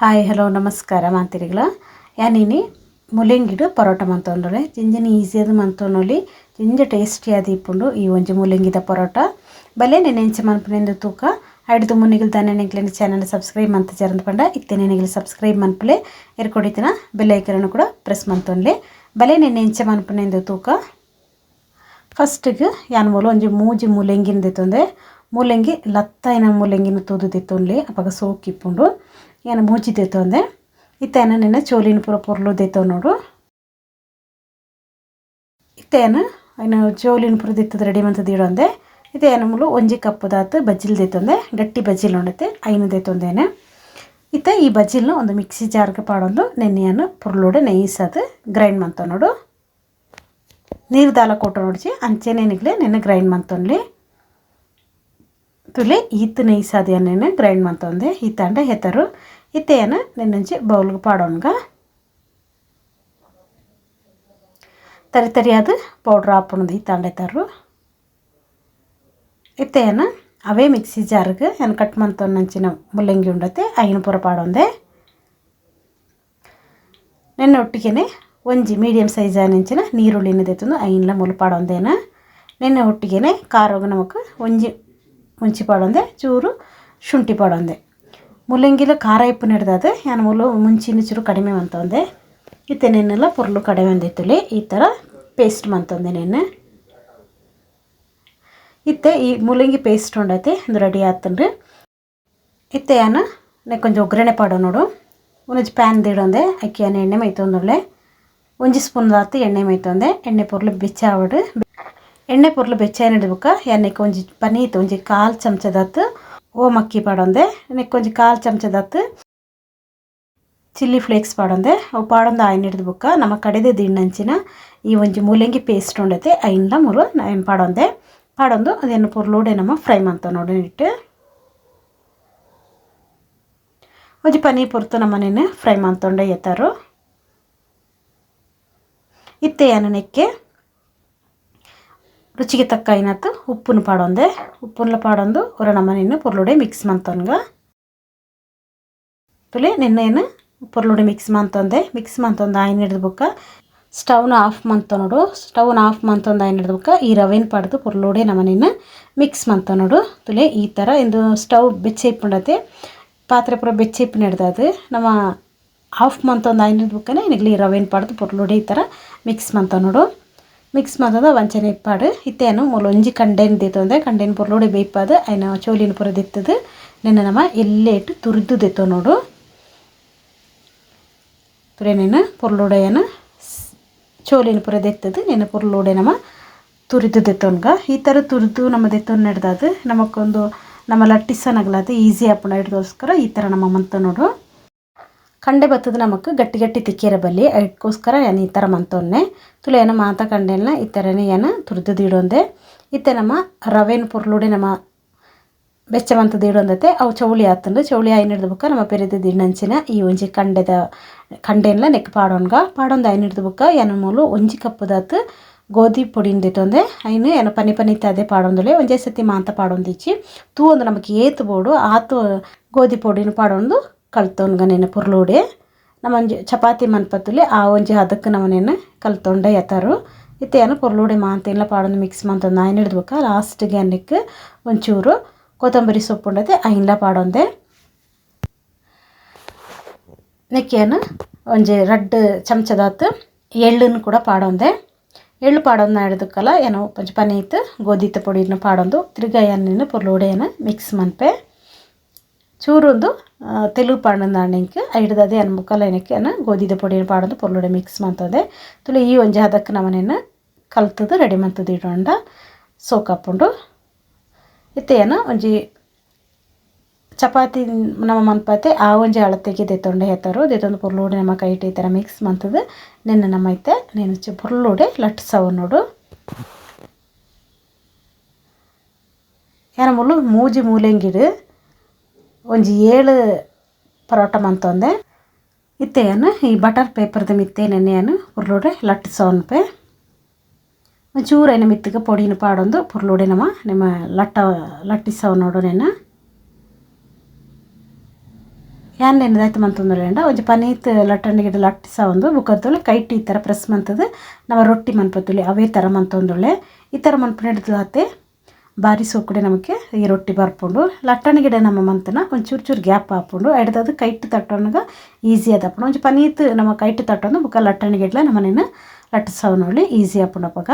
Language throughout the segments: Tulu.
Hi hello ನಮಸ್ಕಾರ ಮಾಂತಿರಿಗಳ ಯಾನಿನಿ ಮುಲೆಂಗಿಡು ಪರೋಟ ಮಂತೊಂಡೊಲೆ ಜಿಂಜನೆ ಈಸಿಯಾದ ಮಂತೊನೊಲಿ ಜಿಂಜ ಟೇಸ್ಟಿಯಾದ ಇಪ್ಪುಂಡು ಈ ಒಂಜಿ ಮುಲೆಂಗಿದ ಪರೋಟ ಬಲೆ ನೆನೆಂಚ ಮನ್ಪುನೆಂದು ತೂಕ ಐಡ್ದು ಮುನ್ನಿಗಲ್ ದಾನೆ ನೆಗ್ಲೆನ ಚಾನಲ್ ಸಬ್ಸ್ಕ್ರೈಬ್ ಮಂತ ಜರಂದ ಪಂಡ ಇತ್ತೆ ನೆನೆಗಲ್ ಸಬ್ಸ್ಕ್ರೈಬ್ ಮನ್ಪುಲೆ ಎರ್ಕೊಡಿತನ ಬೆಲ್ ಐಕನ್ ಕೂಡ ಪ್ರೆಸ್ ಮಂತೊನ್ಲೆ ಬಲೆ ನೆನೆಂಚ ಮನ್ಪುನೆಂದು ತೂಕ. ಫಸ್ಟ್ಗೆ ಯಾನ್ ಮೂಲು ಒಂಜಿ ಮೂಜಿ ಮುಲೆಂಗಿನ ದೆತ್ತೊಂದೆ ಮುಲೆಂಗಿ ಲತ್ತಾಯಿನ ಮುಲೆಂಗಿನ ತೂದು ದೆತ್ತೊನ್ಲೆ ಅಪಗ ಸೋಕಿಪ್ಪುಂಡು ಯಾನ್ ಮೂಜಿ ದೆತ್ತೊಂದೆ ಇತ್ತೇನ ನಿನ್ನ ಚೋಲಿನ ಪೂರ ಪೊರ್ಲು ದೆತ್ತೊ ನೋಡು. ಇತ್ತೇನ ಐನ ಚೋಲಿನ ಪೂರ ದೆತ್ತದ ರೆಡಿ ಮಂತದ ಇಡೊಂದೆ. ಇತ್ತೇನ ಮೂಲು ಒಂಜಿ ಕಪ್ಪುದಾತ್ ಬಜ್ಜಿಲ್ ದೆತ್ತೊಂದೆ ಗಟ್ಟಿ ಬಜ್ಜಿಲ್ ಉಂಡತೆ ಐನ ದೆತ್ತೊಂದೇನೆ. ಇತ್ತ ಈ ಬಜ್ಜಿಲ್ನ ಒಂದು ಮಿಕ್ಸಿ ಜಾರ್ಗೆ ಪಾಡೊಂದು ನೆನ್ನೆಯನ್ನು ಪೊರ್ಲುಡೆ ನೈಸಾದ್ ಗ್ರೈಂಡ್ ಮಂತೊ ನೋಡು. ನೀರು ದಾಲ ಕೊಟ್ಟು ನೋಡ್ಚಿ ಅಂಚೆನೇನಿಗ್ಲೆ ನೆನ್ನೆ ಗ್ರೈಂಡ್ ಮಂತೊನ್ಲಿ ತುಲೆ ಈತ್ ನೈಸಾದ ಎಣ್ಣೆನ ಗ್ರೈಂಡ್ ಮಂತೊಂದೆ ಈತಾಂಡ ಹೆತರು. ಇತ್ತೇನ ನೆನ್ನಂಚಿ ಬೌಲ್ಗೆ ಪಾಡೋಣ್ಗ ತರಿ ತರಿಯಾದ ಪೌಡ್ರ್ ಆಪುಣದು ಈತಾಂಡ ಎತ್ತರು. ಇತ್ತೇನ ಅವೇ ಮಿಕ್ಸಿ ಜಾರ್ಗೆ ಏನು ಕಟ್ ಮಂತೊನ್ನಂಚಿನ ಮುಲ್ಲಂಗಿ ಉಂಡತೆ ಐನ ಪೂರ ಪಾಡೊಂದೆ. ನೆನ್ನೆ ಒಟ್ಟಿಗೆನೆ ಒಂಜಿ ಮೀಡಿಯಂ ಸೈಜ್ ಆನಿಂಚಿನ ನೀರುಳ್ಳಿನ ದೆತ್ತೊಂದು ಐನ್ಲ ಮುಲು ಪಾಡೊಂದೇನ. ನೆನ್ನೆ ಒಟ್ಟಿಗೆನೆ ಖಾರೋಗ ನಮಕ್ ಒಂಜಿ ಮುಂಚಿ ಪಾಡೊಂದೆ ಚೂರು ಶುಂಠಿ ಪಾಡೊಂದೆ. ಮುಲ್ಲಂಗಿಲ ಖಾರ ಇಪ್ಪು ನೆಡ್ದದು ಯಾನ್ ಮುಲು ಮುಂಚಿನ ಚೂರು ಕಡಿಮೆ ಮಂತೊಂದೆ. ಇತ್ತೆ ನೆನ್ನೆಲ್ಲ ಪೊರ್ಲು ಕಡಿಮೆ ಒಂದಿತ್ತುಲಿ ಈ ಥರ ಪೇಸ್ಟ್ ಮಂತೊಂದೆ ನೆನ್ನೆ. ಇತ್ತೆ ಈ ಮುಲ್ಲಂಗಿ ಪೇಸ್ಟ್ ಉಂಡೈತೆ ಇದು ರೆಡಿ ಆತನ್ರಿ. ಇತ್ತೆ ಯಾನ್ ನೆ ಕೊಂಚ ಒಗ್ಗರಣೆ ಪಾಡೋ ನೋಡು. ಒಂಜಿ ಪ್ಯಾನ್ ದಿಡೊಂದೆ ಅಕ್ಕಿ ಯಾನ್ ಎಣ್ಣೆ ಮೈತೊಂದುಲ್ಲೆ ಒಂಜಿ ಸ್ಪೂನ್ ದಾತ್ ಎಣ್ಣೆ ಮೈತೊಂದೆ. ಎಣ್ಣೆ ಪೊರ್ಲು ಬೆಚ್ಚ ಆವಡು. ಎಣ್ಣೆ ಪೊರ್ಲು ಬೆಚ್ಚ ಬುಕ್ಕ ಯಾನ್ ಒಂಜಿ ಪನೀತ್ ಒಂಜಿ ಕಾಲು ಚಮಚದಾತ್ ಓಮಕ್ಕಿ ಪಾಡೊಂದೆ. ನೆಕ್ಕೊಂಜಿ ಕಾಲು ಚಮಚದಾತ್ ಚಿಲ್ಲಿ ಫ್ಲೇಕ್ಸ್ ಪಾಡೊಂದೆ. ಅವು ಪಾಡೊಂದು ಆಯ್ನ ಹಿಡ್ದು ಬುಕ್ಕ ನಮ್ಮ ಕಡೆದ ದಿಣ್ಣಂಚಿನ ಈ ಒಂಜಿ ಮೂಲಂಗಿ ಪೇಸ್ಟ್ ಉಂಡೈತೆ ಐನ್ಲ ಮೂರು ಏನು ಪಾಡೊಂದೆ. ಪಾಡೊಂದು ಅದೇನು ಪೊರ್ಲುಡೆ ನಮ್ಮ ಫ್ರೈ ಮಂತ ನೋಡಿ ಇಟ್ಟು ಒಂಜಿ ಪನೀ ಪೊರ್ತು ನಮ್ಮನೇನು ಫ್ರೈ ಮಂತೊಂಡೆ ಎತ್ತಾರು. ಇತ್ತೆ ಯಾನು ನೆಕ್ಕೆ ರುಚಿಗೆ ತಕ್ಕ ಐನತ್ತು ಉಪ್ಪುನು ಪಾಡೊಂದೆ. ಉಪ್ಪುನ್ಲ ಪಾಡೊಂದು ಒರ ನಮ್ಮನೇನು ಪೊರ್ಲುಡೆ ಮಿಕ್ಸ್ ಮಂತೊನ್ಗ ತುಲೆ ನಿನ್ನೇನು ಪೊರ್ಲುಡೆ ಮಿಕ್ಸ್ ಮಂತೊಂದೆ. ಮಿಕ್ಸ್ ಮಂತೊಂದು ಆಯ್ನ ಹಿಡ್ದು ಬುಕ್ಕ ಸ್ಟವ್ನ ಆಫ್ ಮಂತ ನೋಡು. ಸ್ಟವ್ನ ಆಫ್ ಮಂತೊಂದು ಆಯ್ನ ಹಿಡ್ದು ಬುಕ್ಕ ಈ ರವೆನ ಪಾಡ್ದು ಪೊರ್ಲುಡೆ ನಮ್ಮನೇನು ಮಿಕ್ಸ್ ಮಂತ ನೋಡು. ತುಲೆ ಈ ಥರ ಇಂದು ಸ್ಟವ್ ಬೆಚ್ಚ ಇಪ್ಪುಂಡತೆ ಪಾತ್ರೆ ಪೂರ ಬೆಚ್ಚ ಇಪ್ಪು ಹಿಡ್ದದು ನಮ್ಮ ಆಫ್ ಮಂತೊಂದು ಆಯ್ನ ಹಿಡ್ದು ಬುಕ್ಕನೆ ನಿಗ್ಲಿ ಈ ರವೆನ ಪಾಡ್ದು ಪೊರ್ಲುಡೆ ಈ ಥರ ಮಿಕ್ಸ್ ಮಂತ ನೋಡು. ಮಿಕ್ಸ್ ಮಂತದ ವಂಚನೆ ಇಪ್ಪಾಡು. ಇತ್ತೇನು ಮೂಲು ಒಂಜಿ ಕಂಡೇನು ದೆತ್ತೊಂದೆ. ಕಂಡೇನು ಪೊರ್ಲುಡೆ ಬೇಯ್ಪಾದು ಐನ ಚೋಲಿನ ಪೂರ ದೆತ್ತದು ನಿನ್ನೆ ನಮ್ಮ ಎಲ್ಲೆ ಇಟ್ಟು ತುರಿದು ದೆತ್ತೊ ನೋಡು. ತುರೆ ಪೊರ್ಲುಡೆಯನ ಚೋಲಿನ ಪೂರ ದೆತ್ತದು ನಿನ್ನ ಪೊರ್ಲುಡೆ ನಮ್ಮ ತುರಿದು ದೆತ್ತೊನ್ಗ. ಈ ಥರ ತುರಿದು ನಮ್ಮ ದೆತ್ತೊನ್ ಹಿಡ್ದದು ನಮಕ್ಕೊಂದು ನಮ್ಮ ಲಟ್ಟಿಸನಗ್ಲಾದ ಈಸಿ ಆಪುಣ ಹಿಡ್ದೋಸ್ಕರ ಈ ಥರ ನಮ್ಮ ಮಂತ ನೋಡು. ಕಂಡೆ ಬತ್ತದ ನಮಕ್ ಗಟ್ಟಿ ಗಟ್ಟಿ ತಿಕ್ಕಿರ ಬಲ್ಲಿ ಅದಕ್ಕೋಸ್ಕರ ನಾನು ಈ ಥರ ಮಂತೊನ್ನೆ. ತುಲೆ ಏನ ಮಾತ ಕಂಡೆಲ್ಲ ಈ ಥರನೇ ಏನ ತುರಿದು ಇಡೊಂದೆ. ಇತ್ತೆ ನಮ್ಮ ರವೆನ ಪೊರ್ಲುಡೆ ನಮ್ಮ ಬೆಚ್ಚ ಮಂತದ ಇಡೊಂದತೆ ಅವು ಚೌಳಿ ಆತಂದು ಚೌಳಿ ಆಯ್ನ ಹಿಡ್ದು ಬುಕ್ಕ ನಮ್ಮ ಪೆರಿದ ದಿಣ್ಣಂಚಿನ ಈ ಒಂಜಿ ಕಂಡೆದ ಕಂಡೆನ್ಲ ನೆಕ್ ಪಾಡೊನ್ಗ. ಪಾಡೊಂದು ಆಯ್ನ ಹಿಡ್ದು ಬುಕ್ಕ ಏನ ಮೂಲು ಒಂಜಿ ಕಪ್ಪುದಾತು ಗೋಧಿ ಪೊಡಿನ ದೆತ್ತೊಂದೆ. ಐನು ಏನ ಪನಿ ಪನಿತ ಅದೇ ಪಾಡೊಂದುಲೆ ಒಂಜೇ ಸತಿ ಮಾಂತ ಪಾಡೊಂದಿಚ್ಚಿ ತೂ ಒಂದು ನಮಕ್ ಏತು ಬೋಡು ಆತು ಗೋಧಿ ಪೊಡಿನ ಪಾಡೊಂದು ಕಲ್ತೊನ್ಗ ನೆನೆ ಪೊರ್ಲುಡೆ ನಮ್ಮ ಒಂಜಿ ಚಪಾತಿ ಮನ್ಪತ್ತುಲೆ ಆ ಒಂಜಿ ಅದಕ್ಕೆ ನಮ್ಮನೇನು ಕಲ್ತೊಂಡೆ ಎತ್ತಾರು. ಇತ್ತೆ ಏನು ಪೊರ್ಲುಡೆ ಮಾಂತೆಲ್ಲ ಪಾಡೊಂದು ಮಿಕ್ಸ್ ಮಂತೊಂದು ಆಯ್ನ ಹಿಡ್ದು ಬುಕ್ಕ ಲಾಸ್ಟಿಗೆ ಅನ್ನಕ್ಕೆ ಒಂಚೂರು ಕೊತ್ತಂಬರಿ ಸೊಪ್ಪು ಉಂಡತೆ ಐನ್ಲ ಪಾಡೊಂದೆ. ನೆಕ್ಕೇನು ಒಂಜಿ ರಡ್ಡ್ ಚಮಚದಾತ್ ಎಳ್ಳನ್ನು ಕೂಡ ಪಾಡೊಂದೆ. ಎಳ್ಳು ಪಾಡೊಂದು ಹಿಡ್ದಕ್ಕಲ್ಲ ಏನೋ ಒಂಜಿ ಪನೀತ್ ಗೋಧಿತ ಪೊಡಿನ ಪಾಡೊಂದು ತಿರ್ಗ ಎಣ್ಣೆನ ಪೊರ್ಲುಡೆಯನ್ನು ಮಿಕ್ಸ್ ಮನ್ಪೆ. ಚೂರೊಂದು ತೆಲುಗು ಪಾಡೊಂದು ಐಡ್ದದೆ ಅನ್ ಮುಕ್ಕಲ ಏನಕ್ಕೆ ಅನ್ನ ಗೋಧಿದ ಪೊಡಿನ ಪಾಡೊಂದು ಪೊರ್ಲುಡೆ ಮಿಕ್ಸ್ ಮಂತೊಂದೆ. ತುಲೆ ಈ ಒಂಜಿ ಹದಕ್ಕೆ ನಮನೇನು ಕಲ್ತದು ರೆಡಿ ಮಂತದ ಇಡೊಂಡ ಸೋಕಾಪುಂಡು. ಇತ್ತೆ ಏನು ಒಂಜಿ ಚಪಾತಿ ನಮ್ಮ ಮನ್ಪತೆ ಆ ಒಂಜಿ ಅಳತೆಗೆ ದೆತ್ತೊಂಡೆ ಹೇತರು. ದೆತ್ತೊಂದು ಪೊರ್ಲುಡೆ ನಮ್ಮ ಕೈಟ್ ಈ ಥರ ಮಿಕ್ಸ್ ಮಂತದ ನೆನ್ನೆ ನಮ್ಮ ಐತೆ ನೆನೆ ಪೊರ್ಲುಡೆ ಲಟ್ಸವು ನೋಡು. ಏನ ಮುಲು ಮೂಜಿ ಮೂಲೆಂಗಿಡು ಒಂಜಿ 7 ಪರೋಟ ಮಂತೊಂದೆ. ಇತ್ತೆಯನ್ನು ಈ ಬಟರ್ ಪೇಪರ್ದ ಮಿತ್ತೆ ನೆನ್ನೆಯನ್ನು ಪೊರ್ಲುಡೆ ಲಟ್ಟಿಸೋನ್ಪೆ. ಒಂಚೂರು ಐನ ಮಿತ್ತಿಗೆ ಪೊಡಿನ ಪಾಡೊಂದು ಪೊರ್ಲುಡೆ ನಮ್ಮ ನಿಮ್ಮ ಲಟ್ಟಿಸವ್ ನೋಡು ನೆನ್ನ. ಯಾನ್ ದಾಯ್ತು ಮಂತೊಂದುಲ್ಲೆ ಒಂಜಿ ಪನೀತ್ ಲಟ್ಟಣಿಗೆಡ್ ಲಟ್ಟಿಸಾವೊಂದು ಬೊಕ್ಕ ಕೈಟ್ ಈ ಥರ ಪ್ರೆಸ್ ಮಂತದು ನಮ್ಮ ರೊಟ್ಟಿ ಮನ್ಪತ್ತುಲಿ ಅವೇ ಥರ ಮಂತೊಂದುಲ್ಲೆ. ಈ ಥರ ಮನ್ಪುನೆಡ್ದಾತೆ ಬಾರಿ ಸೋಕುಡೆ ನಮಗೆ ಈ ರೊಟ್ಟಿ ಬರ್ಪುಂಡು. ಲಟ್ಟಣಿಗೆಡೆ ನಮ್ಮ ಮಂತನ ಒಂಚೂರು ಚೂರು ಗ್ಯಾಪ್ ಆಪುಂಡು. ಎಡ್ದದು ಕೈಟ್ ತಟ್ಟೊನಗ ಈಸಿ ಆದಪ್ಪುಂಡು. ಒಂಜಿ ಪನೀತ್ ನಮ್ಮ ಕೈಟ್ ತಟ್ಟೊಂದು ಬೊಕ್ಕ ಲಟ್ಟಣಿಗೆಡ್ಲ ನಮ್ಮನೇನು ಲಟ್ಟಿಸಾವನೊಲಿ ಈಸಿ ಆಪುಂಡು. ಅಪಗ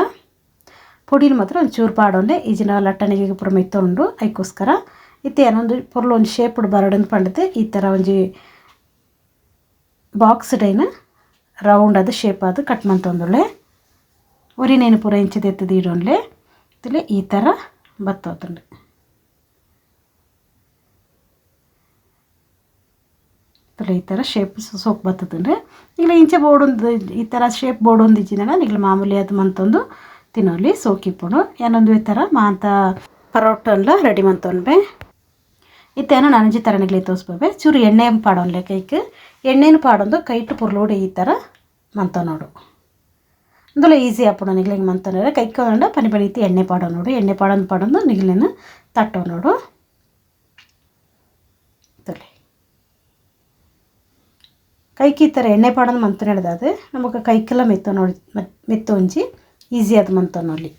ಪೊಡಿನ ಮಾತ್ರ ಒಂಚೂರು ಪಾಡೊಂಡೆ ಈಜಿನ ಲಟ್ಟಣಿಗೆಗೆ ಪೂರ ಮೆತ್ತೊಂಡು ಐಕೋಸ್ಕರ ಇತ್ತೆ ಏನೊಂದು ಪೊರ್ಲು ಒಂಜಿ ಶೇಪ್ಡ್ ಬರಡಂದು ಪಂಡದು ಈ ಥರ ಒಂಜಿ ಬಾಕ್ಸ್ ಡೈನ ರೌಂಡ್ ಅದು ಶೇಪ್ ಅದು ಕಟ್ ಮಂತೊಂದುಲ್ಲೆ. ಒರಿನೇನು ಪೂರ ಇಂಚ ದೆತ್ತುದು ಇಡೊನ್ಲೆ ಇತ್ತಲೆ ಈ ಥರ ಬತ್ತೋತುಂಡು. ಈ ಥರ ಶೇಪ್ ಸೋಕ್ ಬತ್ತುಂಡು. ಈಗಲ ಇಂಚ ಬೋರ್ಡ್ ಈ ಥರ ಶೇಪ್ ಬೋರ್ಡ್ ಒಂದು ಇಜ್ಜಿನಾಗ ನಿಗ್ಲ ಮಾಮೂಲಿ ಅದು ಮಂತೊಂದು ತಿನ್ನೋಲಿ ಸೋಕಿಪ್ಪುಂಡು. ಏನೊಂದು ಈ ಥರ ಮಾಂತ ಪರೋಟನ್ಲ ರೆಡಿ ಮಂತೊನ್ಬೆ. ಇತ್ತೇನೋ ನನಂಜಿ ಥರ ನಿಗ್ಲಿ ತೋರಿಸ್ಬೆ. ಚೂರು ಎಣ್ಣೆ ಪಾಡೊನ್ಲೆ ಕೈಕ್ ಎಣ್ಣೆನು ಪಾಡೊಂದು ಕೈಟ್ ಪುರ್ಲೋಡು ಈ ಥರ ಮಂತ ನೋಡು. ಇಂದುಲ ಈಸಿ ಆಪುಂಡು ನಿಗ್ಲಿಗೆ ಮಂತೊನರೆ. ಕೈಕೊಂಡ ಪನಿ ಪನಿತಿ ಎಣ್ಣೆ ಪಾಡೋ ನೋಡು. ಎಣ್ಣೆ ಪಾಡೊಂದು ಪಾಡೊಂದು ನಿಗ್ಲೇನು ತಟ್ಟೋ ನೋಡು. ತೊಲೆ ಕೈಗೆ ಈ ಥರ ಎಣ್ಣೆ ಪಾಡೊಂದು ಮಂತೊನೆಡ್ದಾದು ನಮಗೆ ಕೈಕೆಲ್ಲ ಮೆತ್ತೊ ನೋಡಿ ಮೆತ್ತೊಂಜಿ ಈಸಿ ಅದು ಮಂತೊನೊಲಿ.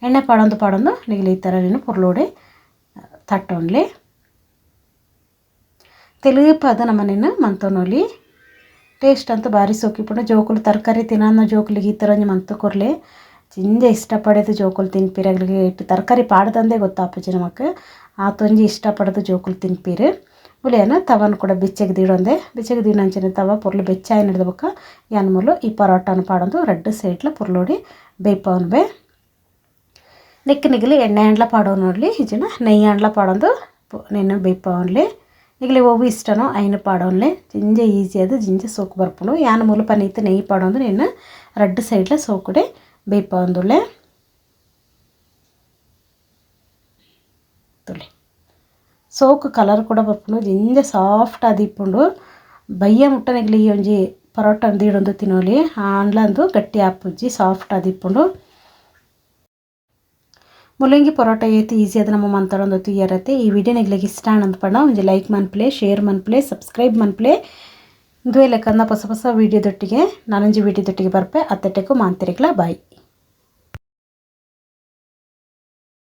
ಎಣ್ಣೆ ಪಾಡೊಂದು ಪಾಡೊಂದು ನಿಗ್ಲಿ ಈ ಥರ ನೀನು ಪುರ್ಲೋಡೆ ತಟ್ಟೊನ್ಲೆ. ತೆಲುಪದ ನಮ್ಮನೇನು ಮಂತೊನೊಲಿ. ಟೇಸ್ಟ್ ಅಂತೂ ಭಾರಿ ಸೋಕಿಪುಂಡು. ಜೋಕುಲು ತರಕಾರಿ ತಿನ್ನೋ ಜೋಕುಲಿಗೆ ಈ ಥರ ಒಂಜಿ ಮಂತು ಕೊರ್ಲೆ ಜಿಂಜ ಇಷ್ಟಪಡೋದು ಜೋಕುಲು ತಿನ್ಪೀರು. ಅಗ್ಲಿಗೆ ಇಟ್ಟು ತರಕಾರಿ ಪಾಡ್ದಂದೇ ಗೊತ್ತಾಪುಜಿ ನಮಕ್. ಆತೊಂಜಿ ಇಷ್ಟಪಡೋದು ಜೋಕುಲು ತಿನ್ಪೀರು. ಮುಲೇನ ತವನ್ ಕೂಡ ಬೆಚ್ಚಗೆ ದೀಡೊಂದೆ. ಬೆಚ್ಚಗೆ ದೀನಂಚಿನ ತವ ಪೊರ್ಲು ಬೆಚ್ಚಾಯಿ ಹಿಡ್ದ ಬೊಕ್ಕ ಯಾನ್ ಮೂಲು ಈ ಪರೋಟಾನು ಪಾಡೊಂದು ರಡ್ಡ್ ಸೈಡ್ಲ ಪೊರ್ಲೋಡಿ ಬೇಯ್ಪವನ್ಬೆ. ನೆಕ್ ನಿಗಲಿ ಎಣ್ಣೆ ಅಂಡ್ಲ ಪಾಡೋನೊಲಿ ಇಜ್ಜಿಂಡ ನೆಯ್ಯಿ ಅಂಡ್ಲ ಪಾಡೊಂದು ನೆನ್ ಬೇಯ್ಪವನ್ಲೆ. ನಿಗಲಿ ಒವ್ವು ಇಷ್ಟನೋ ಐನು ಪಾಡೋನ್ಲೆ. ಜಿಂಜ ಈಸಿ ಅದು ಜಿಂಜ ಸೋಕು ಬರ್ಪುಂಡು. ಯಾನ್ ಮೂಲು ಪನೀತ್ ನೆಯ್ಯಿ ಪಾಡೊಂದು ನೆನ್ ರಡ್ಡ್ ಸೈಡ್ಲ ಸೋಕುಡೆ ಬೇಯ್ಪವೊಂದುಲ್ಲೆ. ತುಲೆ ಸೋಕು ಕಲರ್ ಕೂಡ ಬರ್ಪುಂಡು. ಜಿಂಜ ಸಾಫ್ಟ್ ಆದಿಪ್ಪುಂಡು. ಬಯ್ಯ ಮುಟ್ಟ ನಿಗಲಿ ಈ ಒಂಜಿ ಪರೋಟ ದೀಡೊಂದು ತಿನ್ನೋಲಿ ಆಂಡ್ಲಂದು ಗಟ್ಟಿ ಆಪುಜಿ ಸಾಫ್ಟ್ ಆದಿಪ್ಪುಂಡು. ಮುಲ್ಲಂಗಿ ಪರೋಟ ಏತ್ ಈಸಿ ಅದು ನಮ್ಮ ಮಂತೊಡೊಂದು ತೂಯರತೆ. ಈ ವಿಡಿಯೋ ನಿಗ್ಲಿಗೆ ಇಷ್ಟ ಆಂಡ್ ಪಂಡ ಒಂಜಿ ಲೈಕ್ ಮನ್ಪುಲೆ, ಶೇರ್ ಮನ್ಪುಲೆ, ಸಬ್ಸ್ಕ್ರೈಬ್ ಮನ್ಪುಲೆ. ಇಂದುವೆ ಲೆಕ್ಕಂದ ಹೊಸ ಹೊಸ ವೀಡಿಯೋದೊಟ್ಟಿಗೆ ನಾನೊಂಜಿ ವೀಡಿಯೋದೊಟ್ಟಿಗೆ ಬರ್ಪೆ. ಅತ್ತಟೆಕು ಮಾಂತಿರಿಗ್ಲ ಬಾಯ್.